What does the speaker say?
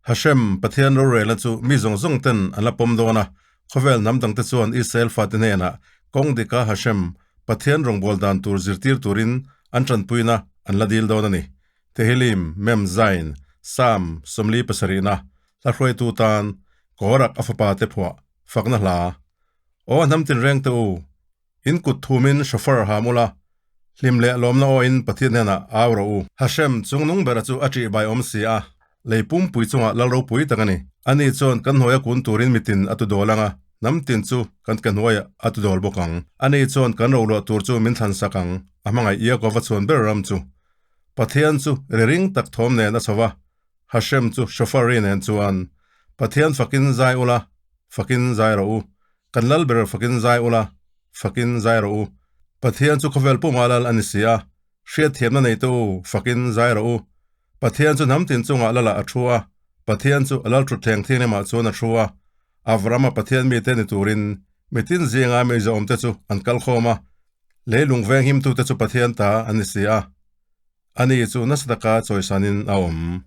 Hashem, Pathian rorelna chu mi zawng zawng ten an la pawm dawn a, khawvel hnam dangte chuan Israel fate hnenah kawng dika Hashem, Pathian rawngbâwl dan tur zirtir turin an ṭanpuina an la dil dawn a ni. Tehillim, Mem Zain, Psalm 77-na, hla hruaitu tan, Korak a fapa te phuah, fakna hla. Aw hnam tinreng te u, in kut thumin shofar ha mul a, hlim leh lawmna awin Pathian hnenah au rawh u. Hashem chungnung bera chu a ṭihbai awm si a, lei pumpui chungah lal ropui tak a ni. Ani chuan kan hnuaia kun turin mitin a tudawl ang a, hnam tin chu kan ke hnuaiah a tudawl bawk ang. Ani chuan kan roluah tur chu min thlansak ang, a hmangaih Iakova chhuan ber ram chu. Pathian chu ri ring tak thawm nen a chho va, Hashem chu shofar-i nen chuan, Pathian fakin zai ula, fakin zai rawh u. Kan lal ber fakin zai ula, fakin zai rawh u. Pathian chu khawvel puma lal a ni si a, hriatthiamna nei te u, fakin zai rawh u. Pathian chu hnam tin chungah lalah a thu a, Pathian chu a lal thutthleng thianghlimah chuan a thu a. Avrama Pathian mite ni turin mitin zinga mi zawmte chu an kal khawm a, leilung venghimtute chu Pathian ta an ni si a. Ani chu nasa taka chawisanin a awm.